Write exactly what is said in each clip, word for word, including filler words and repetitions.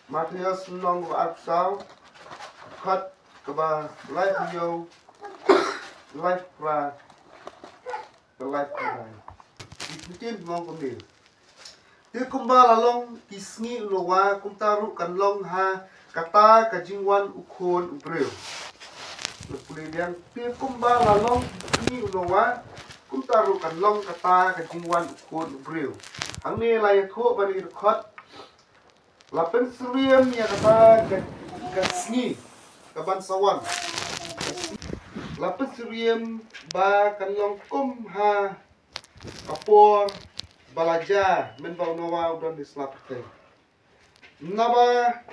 Mathaios lynnong ba arphew saw, dkhot kaba laiphew hynñiew, laiphew phra, bad laiphew khyndai. Ki ktien ki ong kumne. Te kumba la long ki sngi u Noah, kumta ruh kan long ha kata ka jingwan u Khun u briew. Nga pule biang, te kumba la long ki sngi u Noah, kumta ruh kan long kata ka jingwan u Khun u briew. Hangne la ïathuh ban ïa dkhot, la pynsyriem ïa kata ka, ka sngi kaban sa wan. La pynsyriem ba kan long kum ha ka por ba la jia mynba u Noah u don ha sla pyrthei. Naba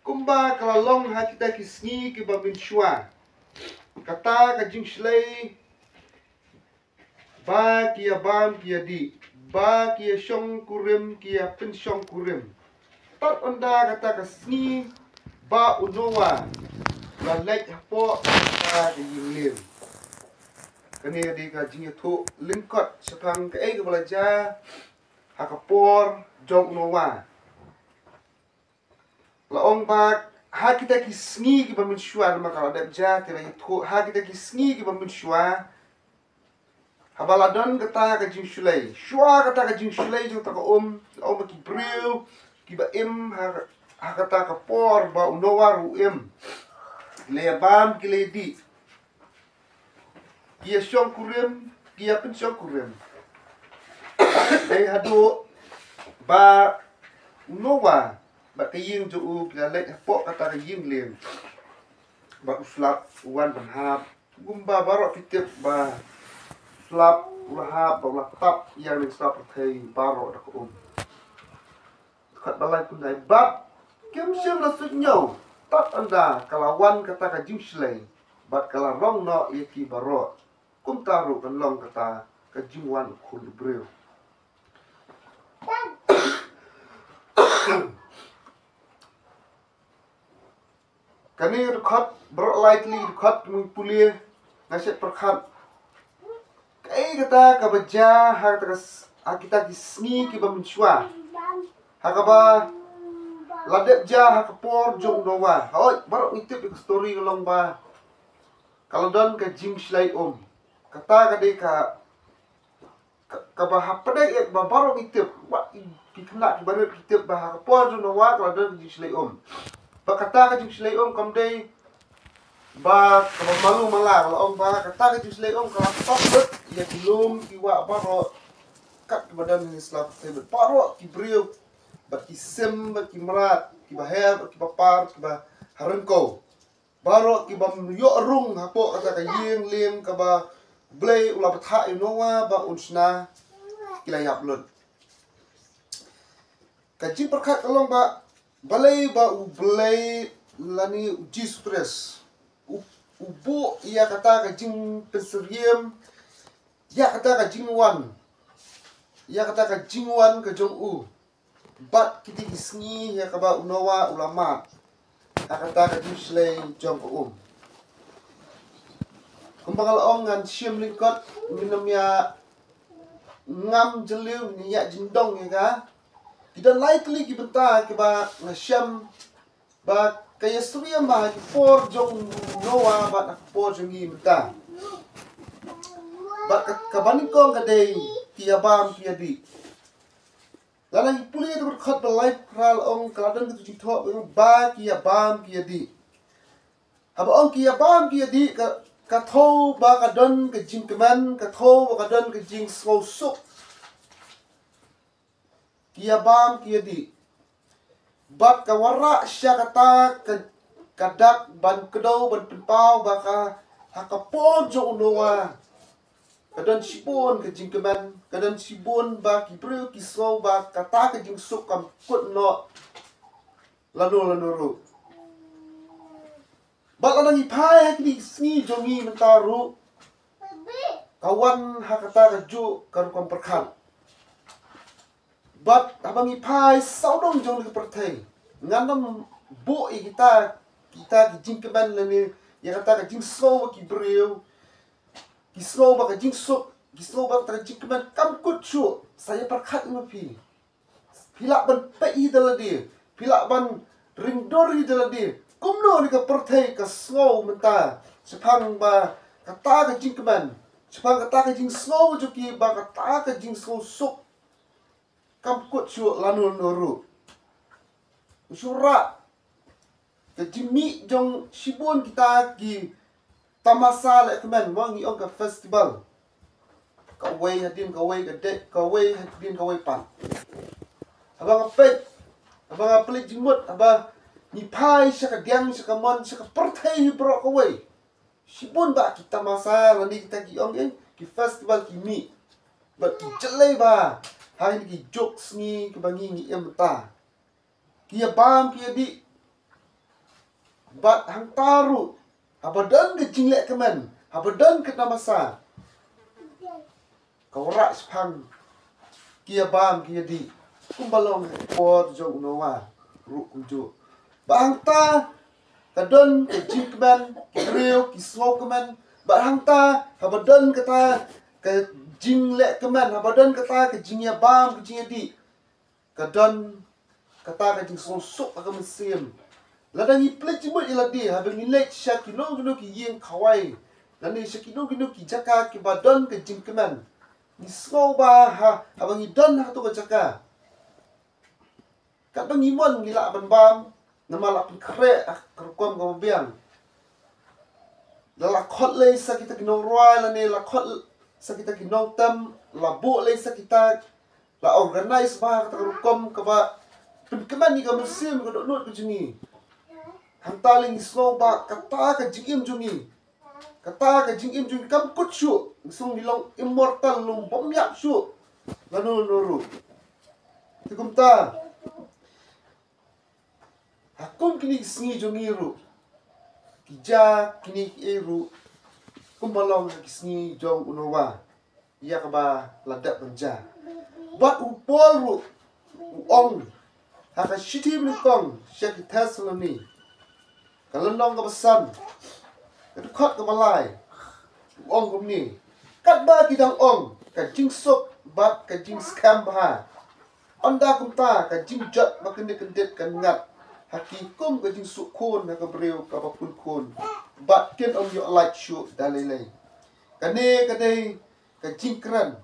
kumba ka la long ha kita ki sngi kiba mynshuwa, kata ka jingshlei, ba ki ïa bam ki ïa dih, ba ki ïa shongkurim ki ïa pynshongkurim. Tad ynda kata ka sngi ba u Noah u la leit hapoh kata ka ïing lieng. Kane ka dei ka jingïathuh lyngkot shaphang kaei kaba la jia ha ka por jong u Noah. La ong ba ha kita ki sngi kiba mynshuwa, namar ka la dep jia, te la ïathuh, ha kita ki sngi kiba mynshuwa, haba la don kata ka jingshlei, shuwa kata ka jingshlei jong kata ka um, la ong ba ki briew kiba im ha, ha kata ka por ba u Noah ruh u im, ki la ïa bam ki la ïa dih, ki ïa shongkurim ki ïa pynshongkurim. Dei haduh ba u Noah bad ka ïing jong u ki la leit hapoh kata ka ïing lieng, bad u slap u wan ban hap. Kumba baroh phi tip ba u slap u la hap bad u la tap ïa ka sla pyrthei baroh da ka um. Dkhot ba laiphew khyndai, bad kim shym la suidñiew tad ynda ka la wan kata ka jingshlei, bad ka la rong noh ïa ki baroh. Kumta ruh kan long kata ka jingwan u Khun u briew. Kane ka dkhot baroh lai tylli ki dkhot, nga pule, nga shet pyrkhat, kaei kata kaba jia ha kata ka s-, ha kita ki sngi kiba mynshuwa, ha kaba la dep jia ha ka por jong u Noah. Hooid, baroh ngi tip ïa ka story ka long ba ka la don ka jingshlei um. Kata ka dei ka ka, kaba hapdeng ïa kaba baroh ngi tip, wat ki khynnah ki barit ki tip ba ha ka por jong u Noah ka la don ka jingshlei um. Ba kata ka jingshlei um kam dei ba kaba malu mala, ka la ong ba kata ka jingshlei um ka la pap lut ïa ki lum ki wah baroh kat kiba don ha sla pyrthei, bad baroh ki briew, bad ki sim, bad ki mrad, kiba her, bad kiba par, kiba ha ryngkew. Baroh ki bym ïoh rung hapoh kata ka ïing lieng kaba Blei u la bthah ïa u Noah ba un shna, ki la ïap lut. Ka jingpyrkhat ka long ba balei ba u Blei lane u Jisu Khrist u, u buh ïa kata ka jingpynsyriem, ïa kata ka jingwan, ïa kata ka jingwan ka jong u bad kita ki sngi ïa kaba u Noah u la mad ha kata ka jingshlei jong ka um. Kumba nga la ong, ngan shim lyngkot, ngin ym ïa ngam jylliew, ngin ïa jingdong ïa ka. Ki don lai tylli ki bynta kiba nga shem ba ka ïa syriem ha ki por jong u Noah bad ha ki por jong ngi mynta. Bad ka, kaba nyngkong ka dei ki ïa bam ki ïa dih. Lada ngi pule ïa ka dkhot ba laiphew phra, la ong ka la don ka jingthoh ba ki ïa bam ki ïa dih. Haba ong ki ïa bam ki ïa dih, ka, ka thew ba ka don ka jingkmen, ka thew ba ka don ka jingsngewsuk. Ki ïa bam ki ïa dih. Bad ka wanrah sha kata ka, ka dak ban kdew ban pynpaw ba ka, ha ka por jong u Noah ka don shibun ka jingkmen, ka don shibun ba ki briew ki sngew ba kata ka jingsuk kam kut noh lano lano ruh. Bad lada ngi phai ha kine ki sngi jong ngi mynta ruh, ka wan ha kata kajuh ka rukom pyrkhat. Bad haba ngi phai sawdong jong ka pyrthei, ngan ym buh ïa kita, kita ki jingkmen lane ïa kata ka jingsngew ba ki briew ki sngew ba ka jingsuk, ki sngew ba ka jingkmen kam kut shuh. Sa ïa pyrkhat ïa ma phi. Phi lah ban peit ïa da lade. Phi lah ban ring dur ïa lade. Kumno ne ka pyrthei ka sngew mynta shaphang ba kata ka jingkmen, shaphang kata ka jingsngew jong ki ba kata ka jingsngew suk kam kut shuh lano lano ruh. U shu rah ka jingmih jong shibun kita ki tamasa lehkmen, mo, ngi ong ka festival. Kawei hadien kawei ka dei, kawei hadien kawei pat. Haba nga peit, haba nga plie jingmut, haba ngi phai sha ka diang, sha ka mon, sha ka pyrthei baroh kawei, shibun bah ki tamasa lane kita ki ong, eh, ki festival ki mih. Bad ki jlei bah ha kine ki juk sngi kiba ngi, ngi im mynta. Ki ïa bam, ki ïa dih. Bad hangta ruh, haba don ka jinglehkmen, haba don ka tamasa, ka wanrah shaphang ki ïa bam, ki ïa dih, kumba long ha ka por jong u Noah ruh kumjuh. Bad hangta ka don ka jingkmen, ki briew ki sngewkmen. Bad hangta haba don kata ka jinglehkmen, haba don kata ka jingïabam, ka jingïadih, ka don kata ka jingsngewsuk ha ka mynsiem. Lada ngi plie jingmut ïa lade, haba ngi leit sha kino kino ki ïing khawai, lane sha kino kino ki jaka kiba don ka jingkmen, ngi sngew ba ha, haba ngi don ha kato ka jaka, katba ngi mon ngi lah ban bam, namar la pynkhreh ha ka rukom kaba biang. La, la khot lei sa kita ki nongrwai, lane la khot sa kita ki nongtem, la buh lei sa kita, la organise bha ha kata ka rukom kaba pynkmen ïa ka mynsiem, ka dohnud ka jong ngi. Hangta lei ngi sngew ba kata ka jingim jong ngi, kata ka jingim jong ngi kam kut shuh, ngi sngew ngi long immortal, long bym ïap shuh lano lano ruh. Te kumta, ha kum kine ki sngi jong ngi ruh, ki jia kine kiei ruh kumba long ha ki sngi jong u Noah, ïa kaba la dep ban jia. Bad u Paul ruh u ong ha ka shithi banyngkong sha ki Thessaloni, ka lynnong kaba san, ka dkhot kaba lai, u ong kumne: Katba ki dang ong, ka jingsuk bad ka jingskhem bha, ynda kumta ka jingjot ba kyndit kyndit kan ngat ha ki kum ka jingsuk khun ha ka briew kaba pun khun, bad kin ym ïoh lait shuh da lei lei. Kane ka dei ka jingkren,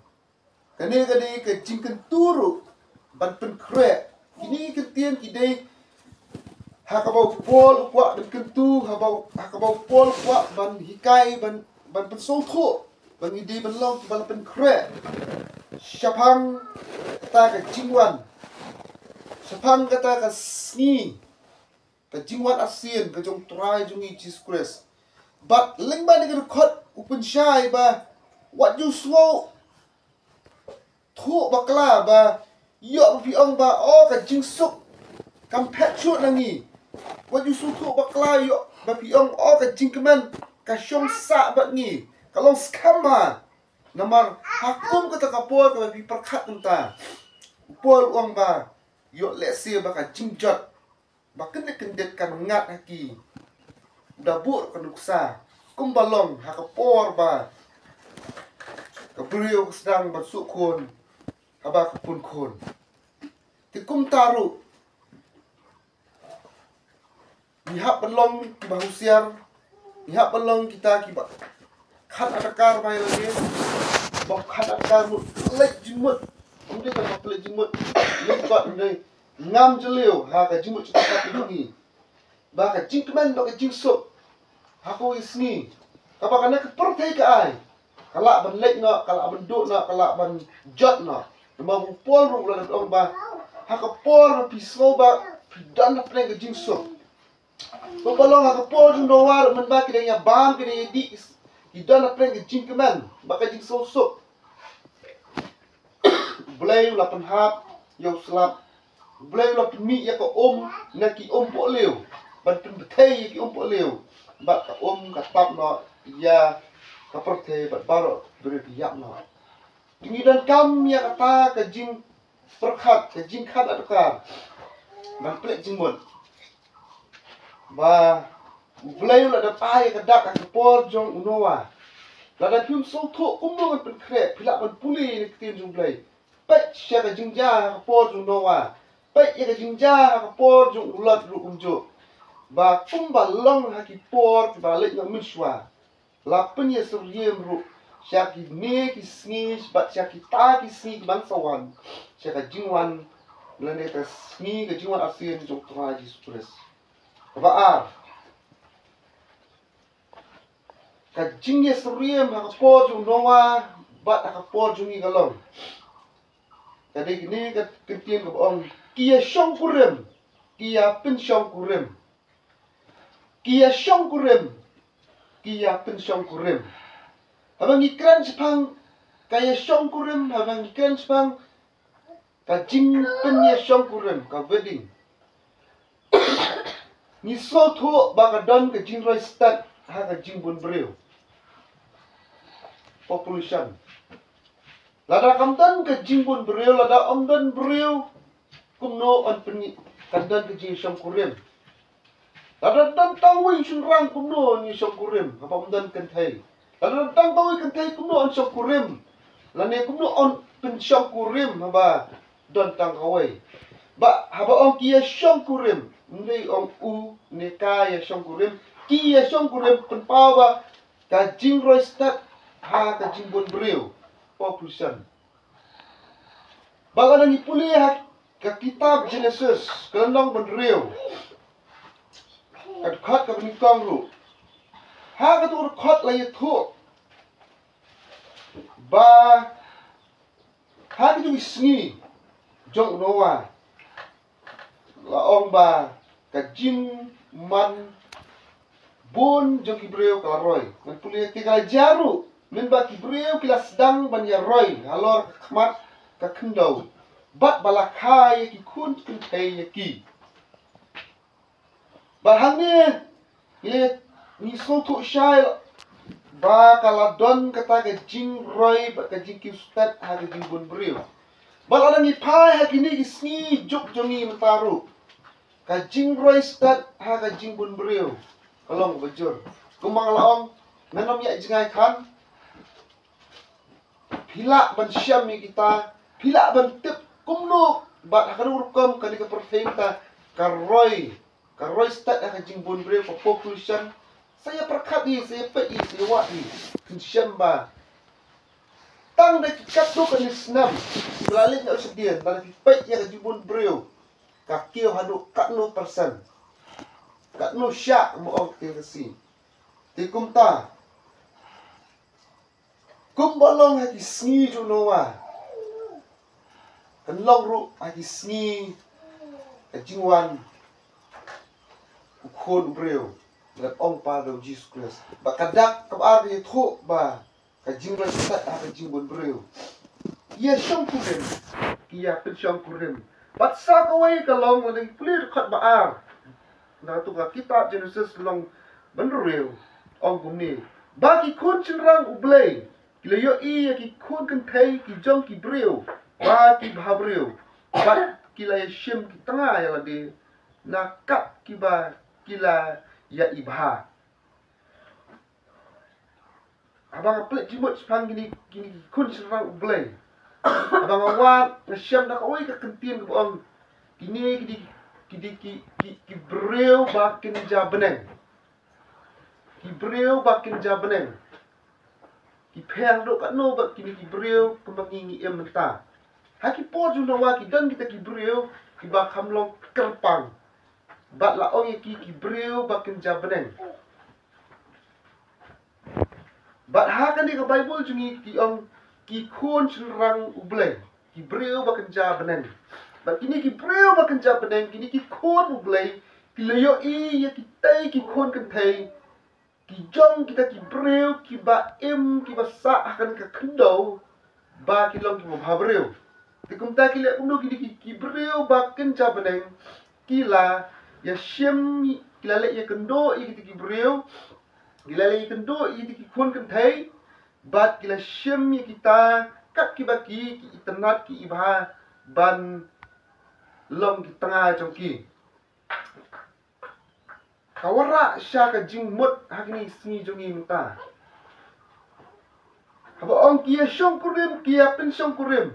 kane ka dei ka jingkyntu ruh ban pynkhreh. Kine ki ktien ki dei ha kaba u Paul u kwah ban kyntu, haba, ha kaba u Paul u kwah ban hikai, ban, ban pynsngewthuh ba ngi dei ban long kiba la pynkhreh shaphang kata ka jingwan, shaphang kata ka sngi, ka jingwan arsien ka jong u Trai jong ngi Jisu Khrist. Bad lyngba kane ka dkhot u pynshai ba wat ju sngew thuh bakla ba ïoh ba phi ong ba, o, ka jingsuk kam phet shuh na ngi. Wat ju sngew thuh bakla ïoh ba phi ong, o, ka jingkmen ka shong sah bad ngi, ka long skhem bha. Namar ha kum kata ka por kaba phi pyrkhat mynta, u Paul u ong ba ïoh lehse ba ka jingjot ba kyndit kyndit kan ngat ha ki, da buh ka nuksa kumba long ha ka por ba ka briew ka sdang ban suk khun, haba ka pun khun. Te kumta ruh, ngi hap ban long kiba husiar, ngi hap ban long kita kiba khan adkar ba ïa lade, ba khan adkar mut, plie jingmut. Ym dei tang ba plie jingmut, leit kot, ym dei, ngam jylliew ha ka jingmut jingtaka ka jong ngi ba ka jingkmen bad ka jingsuk ha kawei ka sngi kaba kane ka pyrthei ka ai, ka lah ban leit noh, ka lah ban duh noh, ka lah ban jot noh. Namar u Paul ruh u la dep ong ba ha ka por ba phi sngew ba phi don hapdeng ka jingsuk, kumba long ha ka por jong u Noah ruh, mynba ki dang ïabam, ki dang ïadih, ki don hapdeng ka jingkmen bad ka jingsngewsuk. U Blei u la pynhap ïa u slap. U Blei u la pynmih ïa ka um na ki umpohliew ban pynbthei ïa ki umpohliew, bad ka um ka tap noh ïa ka pyrthei bad baroh briew ki ïap noh. Te ngi donkam ïa kata ka jingpyrkhat, ka jingkhan adkar ban plie jingmut ba u Blei u la dep ai ka dak ha ka por jong u Noah. Lada phim sngewthuh kumno ngan pynkhreh, phi lah ban pule ïa ka ktien jong u Blei. Peit sha ka jingjia ha ka por jong u Noah. peit ïa ka jingjia ha ka por jong u Lot ruh kumjuh. Ba kumba long ha ki por kiba leit noh mynshuwa, la pynïasyriem ruh sha kine ki sngi bad sha kita ki sngi ki ban sa wan, sha ka jingwan, lane ka sngi ka jingwan arsien jong u Trai Jisu Khrist. Kaba ar, ka jingïasyriem ha ka por jong u Noah bad ha ka por jong ngi ka long, ka dei kane ka kyntien kaba ong, ki ïashongkurim, ki ïapynshongkurim. Ki ïashongkurim, ki ïapynshongkurim. Haba ngi kren shaphang ka ïashongkurim, haba ngi kren shaphang ka jingpynïashongkurim, ka wedding, ngi sngewthuh ba ka don ka jingroi stad ha ka jingbun briew. Population. Lada kam don ka jingbun briew, lada ym don briew, kumno yn pyn, kan don ka jingïashongkurim? Lada don tang uwei u shynrang, kumno yn ïashongkurim haba ym don kynthei? Lada don tang uwei u kynthei, kumno yn shongkurim? Lane kumno yn pynshongkurim haba don tang kawei? Ba haba ong ki ïashongkurim, ym dei ong u ne ka ïashongkurim, ki ïashongkurim, pynpaw ba ka jingroi stad ha ka jingbun briew. Population. Ba lada ngi pule ha ka kitab Genesis, ka lynnong ba hynriew, ka dkhot kaba nyngkong ruh, ha katu ka dkhot la ïathuh ba ha kito ki sngi jong u Noah, la ong ba ka jingman bun jong ki briew ka la roi. Ngan pule, te ka la jia ruh mynba ki briew ki la sdang ban ïaroi halor ka khmat ka khyndew, bad ba la kha ïa ki khun kynthei ïa ki. Bad hangne ngi, ngi sngewthuh shai ba ka la don kata ka jingroi bad ka jingkiew stad ha ka jingbun briew. Bad lada ngi phai ha kine ki sngi juk jong ngi mynta ruh, ka jingroi stad ha ka jingbun briew ka long kaba jur. Kumba nga la ong, ngan ym ïa jngai khan, phi lah ban shem ïa kita, phi lah ban tip kumno, bad ha kano rukom kane ka pyrthei mynta ka roi, ka roi stad ha ka jingbun briew, ka population. Sa ïa pyrkhat ïa, sa ïa peit ïa, sa ïa wad ïa, phin shem ba tang da ki katto katne snem ba la leit noh shadien, lada phi peit ïa ka jingbun briew, ka kiew haduh katno percent, katno shah, mo ong te ka si. Te kumta, kumba long ha ki sngi jong u Noah, kan long ruh ha ki sngi ka jingwan u Khun u briew, lada ong pat da u Jisu Khrist. Bad ka dak kaba ar ka ïathuh ba ka jingroi stad ha ka jingbun briew, ki ïashongkurim, ki ïapynshongkurim. Bad sa kawei ka long, lada ngi pule dkhot ba ar na katu ka kitab Genesis lynnong ba hynriew, ong kumne: Ba ki khun shynrang U Blei ki la ïohi ïa ki khun kynthei ki jong ki briew ba ki bhabriew, bad ki la ïashim ki tnga ïa lade na kat kiba ki la ïa i bha. Haba nga peit jingmut shaphang kine, kine ki khun shynrang U Blei, haba nga wad, nga shem da kawei ka kyntien kaba ong, kine ki dei, ki dei ki, ki, ki briew ba kynja bneng. Ki briew ba kynja bneng. Ki pher haduh katno bad kine ki briew kumba ngi, ngi im mynta. Ha ki por jong u Noah ki don kita ki briew kiba kham long kyrpang, bad la ong ïa ki, ki briew ba kynja bneng. Bad ha kane ka Baibl jong ngi ki ong ki khun shynrang U Blei, ki briew ba kynja bneng. Bad kine ki briew ba kynja bneng, kine ki khun U Blei, ki la ïohi ïa kitei ki khun kynthei ki jong kita ki briew kiba im, kiba sah ha kane ka khyndew, ba ki long kiba bhabriew. Te kumta ki leh kumno? Ki dei ki, ki briew ba kynja bneng, ki la ïashim, ki la leh ïakynduh ïa kita ki briew, ki la leh ïakynduh ïa kita ki khun kynthei, bad ki la shim ïa kita kat kiba ki, ki itynnad, ki i bha, ban long ki tnga jong ki. Ka wanrah sha ka jingmut ha kine ki sngi jong ngi mynta. Haba ong ki ïashongkurim, ki ïapynshongkurim,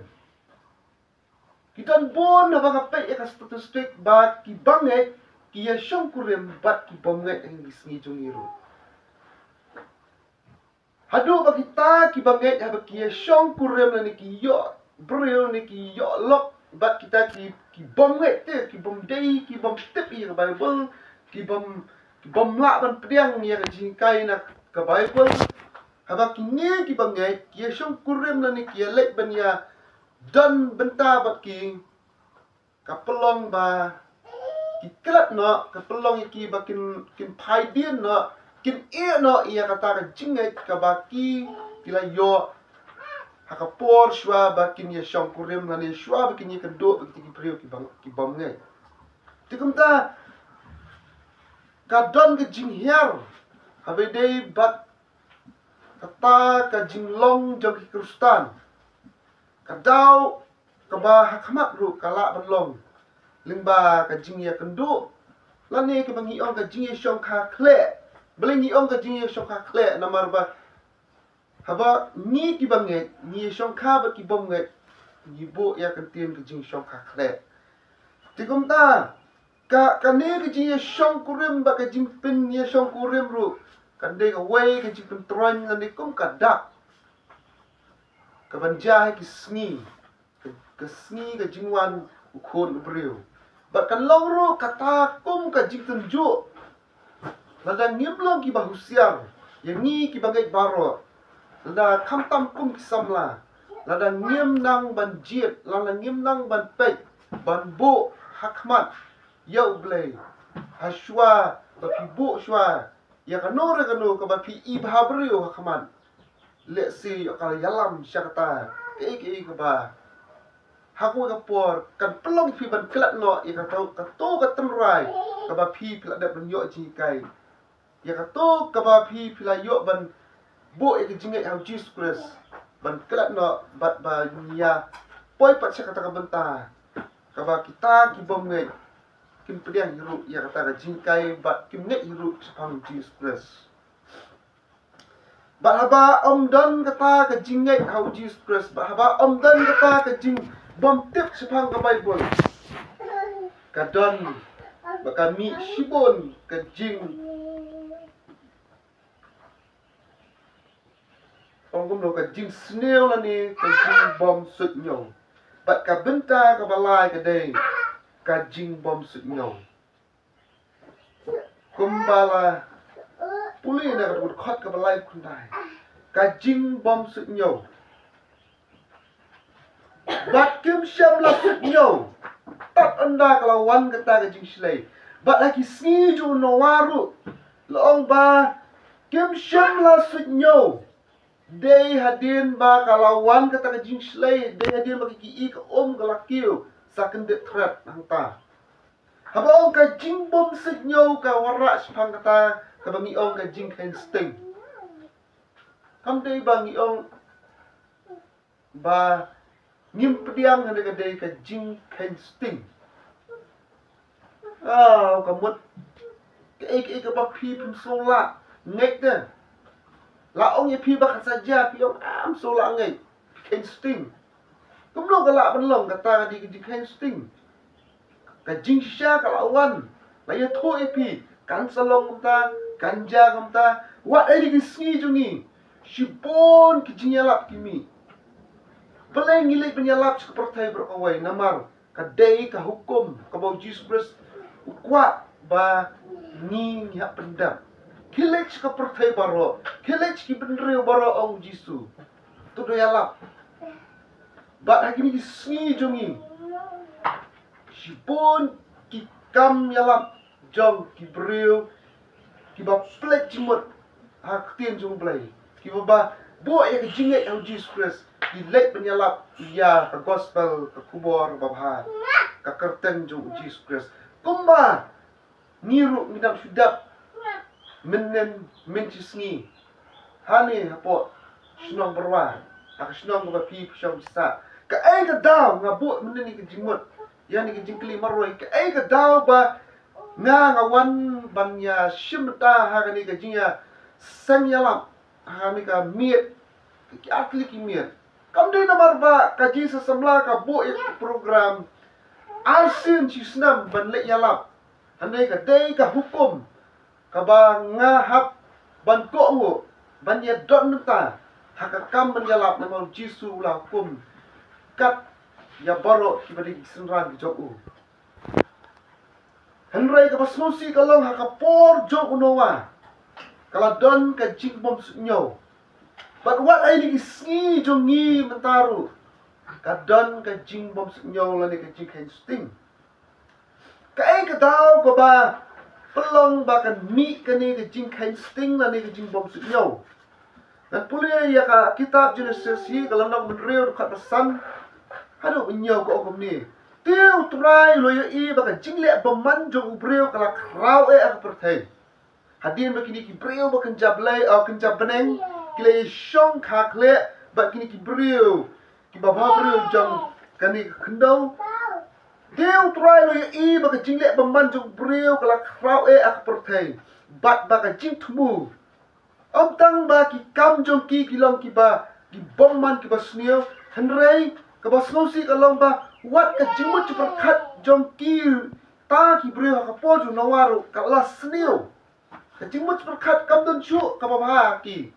Ki don bun haba nga peit ïa ka statistic ba ki bangeit ki ïa shongkurim bad ki bym ngeit ha ki sngi jong ngi ruh. Haduh ba kita ki bangeit haba ki ïa shongkurim lane ki ïoh briew ne ki ïoh lok bad kita ki, ki bym ngeit te, ki bym dei, ki bym tip ïa ka Baibl, ki bym, ki bym lah ban pdiang ïa ka jinghikai na ka Baibl. Haba kine ki bangeit ki ïa shongkurim lane ki ïa leit ban ïa don bynta bad ki, ka pynlong ba ki klet noh, ka pynlong ïa ki ba kin, kin phai dien noh, kin ïeh noh ïa kata ka jingngeit kaba ki, ki la ïoh ha ka por shuwa ba kin ïa shongkurim lane shuwa ba kin ïa kynduh bad kita ki briew ki bym, ki bym ngeit. Te kumta ka don ka jinghiar haba ïadei bad kata ka jinglong jong ki Khristan. Ka daw kaba ha khmat ruh ka lah ban long lyngba ka jingïakynduh lane kaba ngi ong ka jingïashongkha khleh. Balei ngi ong ka jingïashongkha khleh? Namar ba haba ngi ki bangeit ngi ïashongkha bad ki bym ngeit, ngi buh ïa ka ktien ka jingïashongkha khleh. Te kumta ka, kane ka jingïashongkurim bad ka jingpynïashongkurim ruh kan dei kawei ka jingpyntroiñ lane kum ka dak kaban jia ha ki sngi, ka, ka sngi ka jingwan u Khun u briew. Bad kan long ruh kata kum ka jingtynjuh. Lada ngim long kiba husiar ïa ngi ki bangeit baroh, lada khamtam kum ki samla, lada ngim nang ban jied, lada ngim nang ban peit, ban buh ha khmat ïa U Blei ha shuwa ba phi buh shuwa ïa kano re kano kaba phi i bha briew ha khmat, lehse ïoh ka ïalam sha kata kaei kaei kaba ha kawei ka por kan pynlong phi ban klet noh ïa kato, kato ka tynrai kaba phi, phi la dep ban ïoh jinghikai. Ïa kato kaba phi, phi la ïoh ban buh ïa ka jingngeit ha U Jisu Khrist ban klet noh bad ba ngi ïa poi pat sha kata ka bynta kaba kita ki bym ngeit kim pdiang hi ruh ïa kata ka jinghikai bad kim ngeit hi ruh shaphang U Jisu Khrist. Bad haba ym don kata ka jingngeit ha U Jisu Khrist, bad haba ym don kata ka jingbymtip shaphang ka Baibl, ka don bad ka mih shibun ka jing, ong kumno, ka jingsniew lane ka jingbymsuidñiew. Bad ka bynta kaba lai ka dei ka jingbymsuidñiew. Kumba la pule na ka dkhot kaba laiphew khyndai, ka jingbymsuidñiew. Bad kim shym la suidñiew tad ynda ka la wan kata ka jingshlei. Bad ha ki sngi jong u Noah ruh la ong ba kim shym la suidñiew. Dei hadien ba ka la wan kata ka jingshlei, dei hadien ba ka ki, i ka um ka la kiew sa kyndit thret hangta. Haba ong ka jingbymsuidñiew ka wanrah shaphang kata kaba ngi ong ka jingkheiñ sting. Kam dei ba ngi ong ba ngim pdiang, hynrei ka dei ka jingkheiñ sting. Aw, ka mut kaei kaei kaba phi phim sngew lah ngeit te. La ong ïa phi ba kan sa jia, phi ong, ah, ym sngew lah ngeit. Phi kheiñ sting. Kumno ka lah ban long kata ka dei ka jingkheiñ sting? Ka jingshisha ka la wan, la ïathuh ïa phi, kan sa long kumta, kan jia kumta. Wat ha kine ki sngi jong ngi shibun ki jingïalap ki mih. Balei ngi leit ban ïalap sha ka pyrthei baroh kawei? Namar ka dei ka hukum kaba U Jisu Khrist u kwah ba ngi, ngi hap pyndep. Khie leit sha ka pyrthei baroh, khie leit sha ki bynriew baroh, ong U Jisu. To da ïalap. Bad ha kine ki sngi jong ngi shibun ki kam ïalap jong ki briew kiba pynleit jingmut ha ka ktien jong U Blei, kiba ba buh ïa ka jingngeit ha U Jisu Khrist, ki leit ban ïalap ïa ka gospel, ka khubor babha, ka kyrteng jong U Jisu Khrist. Kumba ngi ruh ngi dang shu dap mynnin mynshisngi hangne hapoh shnong Byrwa, ha ka shnong kaba phi, phi shong phi sah. Kaei ka daw, nga buh mynnin ïa ka jingmut ïa kane ka jingkylli marwei, kaei ka daw ba nga, nga wan ban ïa shim bynta ha kane ka jingïaseng ïalap ha kane ka miet, ki artylli ki miet? Ym dei namar ba ka jingïasamla ka buh ïa ka program arsien shisnem ban leit ïalap. Hynrei ka dei ka hukum kaba nga hap ban kohnguh, ban ïadon mynta ha ka kam ban ïalap, namar U Jisu u la hukum kat ïa baroh kiba dei ki synran ki jong u. Hynrei kaba sngewsih ka long, ha ka por jong u Noah ka la don ka jingbymsuidñiew. Bad wat ha kine ki sngi jong ngi mynta ruh ka don ka jingbymsuidñiew lane ka jingkheiñ sting. Kaei ka daw kaba pynlong ba kan mih kane ka jingkheiñ sting lane ka jingbymsuidñiew? Ngan pule ïa ka kitab Jenesis, hi ka lynnong hynriew, dkhot ba san haduh ba hynñiew, ka ong kumne: Te U Trai u la ïohi ba ka jingleh bymman jong u briew ka la khraw eh ha ka pyrthei. Hadien ba kine ki briew ba kynja blei, oh, kynja bneng ki la ïashong kha khleh, bad kine ki briew kiba bhabriew jong kane ka khyndew. Te U Trai u la ïohi ba ka jingleh bymman jong u briew ka la khraw eh ha ka pyrthei, bad ba ka jingthmu. Ym tang ba ki kam jong ki ki long kiba, ki bymman, kiba sniew, hynrei kaba sngewsih ka long ba wat ka jingmut jingpyrkhat jong kita ki briew ha ka por jong u Noah ruh ka la sniew. Ka jingmut jingpyrkhat kam don shuh kaba bha ha ki.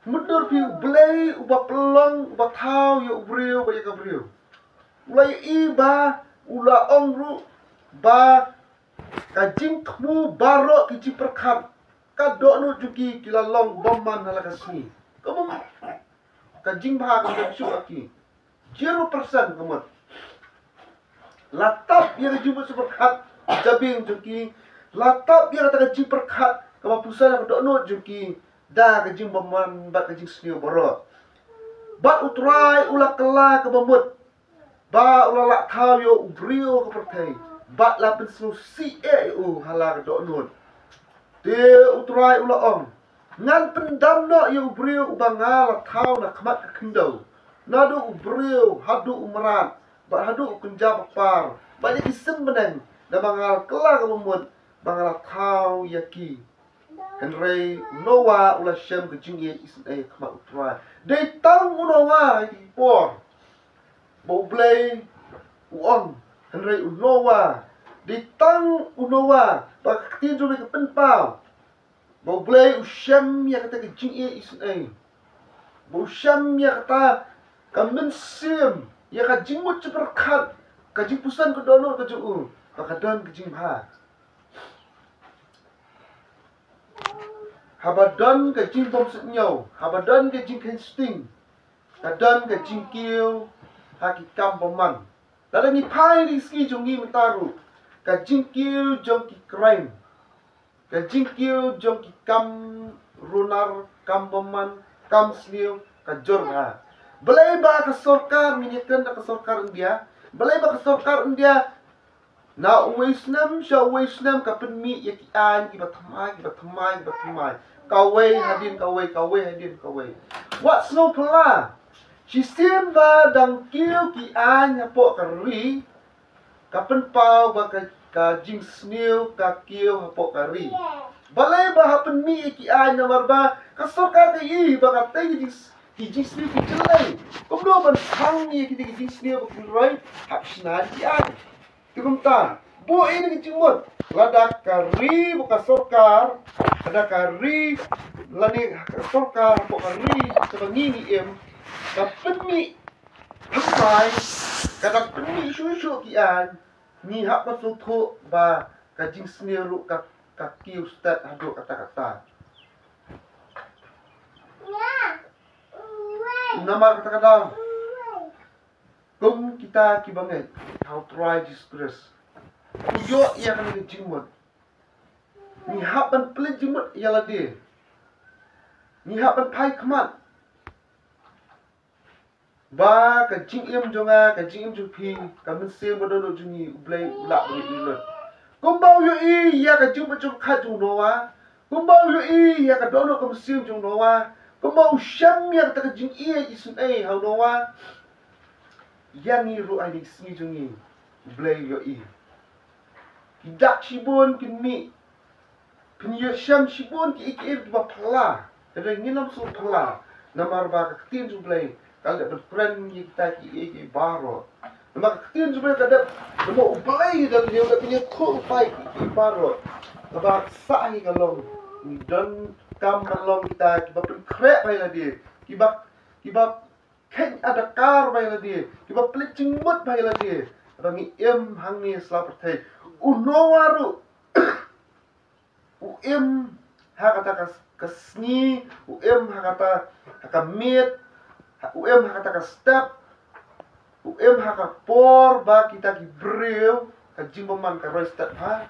Mutdur phi, U Blei uba pynlong, uba thaw ïa u briew bad ïa ka briew, u la ïohi ba, u la ong ruh ba ka jingthmu baroh, ki jingpyrkhat, ka dohnud jong ki ki la long bymman ha la ka sngi. Ka bym, ka jingbha kam don shuh ha ki. Zero percent ka mut. La tap ïa ka jingmut jingpyrkhat jabieng jong ki. La tap ïa kata ka jingpyrkhat kaba pynshai ïa ka dohnud jong ki da ka jingbymman bad ka jingsniew baroh. Bad U Trai u la kylla kaba mut ba u la lah thaw ïa u briew ha ka pyrthei, bad la pynsngewsih eh ïa u ha la ka dohnud. Te U Trai u la ong: Ngan pyndam noh ïa u briew uba nga la thaw na khmat ka khyndew, naduh u briew haduh u mrad, bad haduh u kynja bapar, bad ïa ki sim bneng, namar nga la kylla kaba mut ba nga la thaw ïa ki. Hynrei u Noah u la shem ka jingïeit isynei ha khmat U Trai. Dei tang u Noah ha ki por ba U Blei u ong. Hynrei u Noah, dei tang u Noah, ba ka ktien jong U Blei ka pynpaw ba U Blei u shem ïa kata ka jingïeit isynei, ba u shem ïa kata ka mynsiem, ïa ka jingmut jingpyrkhat, ka jingpuson ka dohnud ka jong u, ba ka don ka jingbha. Haba don ka jingbymsuidñiew, haba don ka jingkheiñ sting, ka don ka jingkiew ha ki kam bymman. Lada ngi phai na ki sngi jong ngi mynta ruh, ka jingkiew jong ki crime, ka jingkiew jong ki kam runar, kam bymman, kam sniew, ka jur bha. Balei ba ka sorkar, ngin ïakren da ka sorkar India, balei ba ka sorkar India na uwei u snem sha uwei u snem ka pynmih ïa ki aiñ kiba thymmai, kiba thymmai, kiba thymmai, kawei hadien kawei, kawei hadien kawei. Wat sngewphylla, shisien ba dang kiew ki aiñ hapoh ka ri, ka pynpaw ba ka, ka jingsniew ka kiew hapoh ka ri. Balei ba hap pynmih ïa ki aiñ? Namar ba ka sorkar ka i ba katei ki jings-, ki jingsniew ki jyllei. Kumno ban thang ïa kitei ki jingsniew ba ki roi? Hap shna ki aiñ. Te kumta, buh ïa kane ka jingmut. Lada ka ri bad ka sorkar, lada ka ri, lane ka sorkar hapoh ka ri kaba ngi ngi im, ka pynmih thymmai, ka da pynmih shuh shuh ki aiñ, ngi hap ban sngewthuh ba ka jingsniew ruh ka, ka kiew stet haduh katta katta. Namar kata ka daw, kum kita kiba ngeit ha U Trai Jisu Khrist, u ïoh ïa kane ka jingmut. Ngi hap ban pynleit jingmut ïa lade. Ngi hap ban phai khmat ba ka jingim jong nga, ka jingim jong phi, ka mynsiem ka dohnud jong ngi, U Blei u lah ban ïohi lut. Kumba u ïohi ïa ka jingmut jingpyrkhat jong u Noah, kumba u ïohi ïa ka dohnud ka mynsiem jong u Noah, kumba u shem ïa kata ka jingïeit isynei ha u Noah, ïa ngi ruh ha kine ki sngi jong ngi, U Blei u ïohi. Ki dak shibun kin mih, phin ïoh shem shibun kiei kiei kiba phylla. Hynrei ngin ym sngewphylla. Namar ba ka ktien jong U Blei ka la dep ban kren ïa kita ki ei ki ei baroh. Namar ka ktien jong U Blei ka dep, namar U Blei u dang ïa, u dang ïathuh lypa ïa ki ei ki ei baroh. Kaba sah hi ka long, ngi donkam ban long kita kiba pynkhreh bha ïa lade, kiba, kiba kheiñ adakar bha ïa lade, kiba pynleit jingmut bha ïa lade. Ba ngi im hangne sla pyrthei. U Noah ruh u im ha kata ka, ka sngi, u im ha kata, ha ka miet, ha, u im ha kata ka step, u im ha ka por ba kita ki briew, ka jingbymman ka roi stet bha.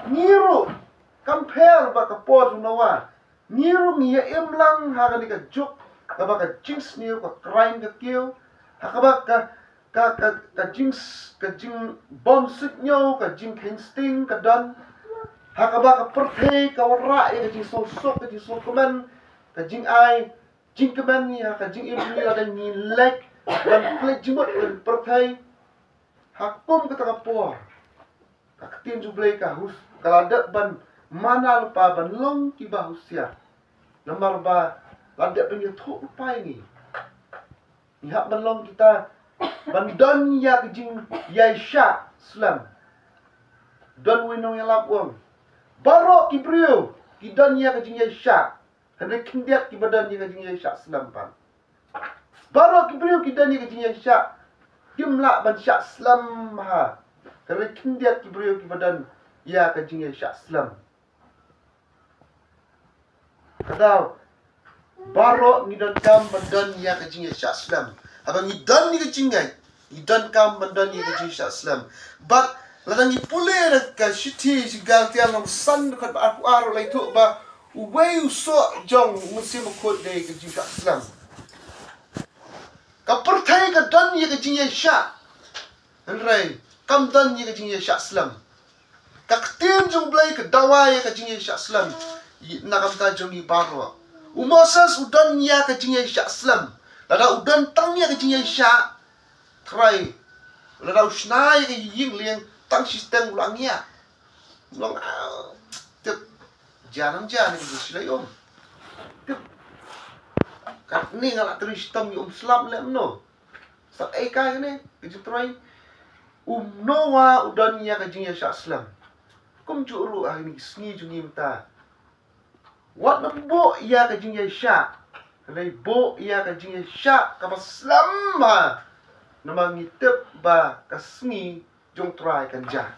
Ngi ruh, kam pher bad ka por u Noah, ngi ruh ngi ïa im lang ha kane ka juk kaba ka jingsniew ka khlaiñ ka kiew, ha kaba ka, ka, ka, ka jing, ka jingbymsuidñiew, ka jingkheiñ sting ka don, ha kaba ka pyrthei ka wanrah ïa ka jingsngewsuk, ka jingsngewkmen, ka jingai jingkmen, ïa ka jingim jong ngi lada ngi leit ban pynleit jingmut ïa ka pyrthei. Ha kum kata ka por, ka ktien jong U Blei ka hus, ka la dep ban mana lypa ban long kiba husiar. Namar ba la dep ban ïathuh lypa ïa ngi. Ngi hap ban long kita ban don ïa ka jingïaishah slem. Don uwei u nongïalap u ong, baroh ki briew ki don ïa ka jingïaishah, hynrei khyndiat kiba don ïa ka jingïaishah slem pat. Baroh ki briew ki don ïa ka jingïaishah, kim lah ban shah slem ha. Hynrei khyndiat ki briew kiba don ïa ka jingïaishah slem. Ka daw, baroh ngi donkam ban don ïa ka jingïaishah slem. Haba ngi don ïa ka jingngeit, ngi donkam ban don ïa ka jingïaishah slem. Bad lada ngi pule na ka shithi sha ki Galatia lynnong san dkhot ba arphew ar, la ïathuh ba uwei u soh jong u Mynsiem Bakhuid dei ka jingïaishah slem. Ka pyrthei ka don ïa ka jingïaishah, hynrei kam don ïa ka jingïaishah slem. Ka ktien jong U Blei ka dawa ïa ka jingïaishah slem na ka bynta jong ngi baroh. U Moses u don ïa ka jingïaishah slem. Lada u don tang ïa ka jingïaishah, trai, lada u shna ïa ka ïing lieng, tang shiteng u la ngiah. U long, ah, tip, jia nam jia ne ka jingshilai um. Tip, katne nga la trei shitom, ïa um slap lem no. Sa ei kai ne ka jingtrei. U Noah u don ïa ka jingïaishah slem. Kumjuh ruh ha kine ki sngi jong ngi mynta, wat nym buh ïa ka jingïaishah, hynrei buh ïa ka jingïaishah kaba slem ha. Namar ngi tip ba ka sngi jong Trai kan jia.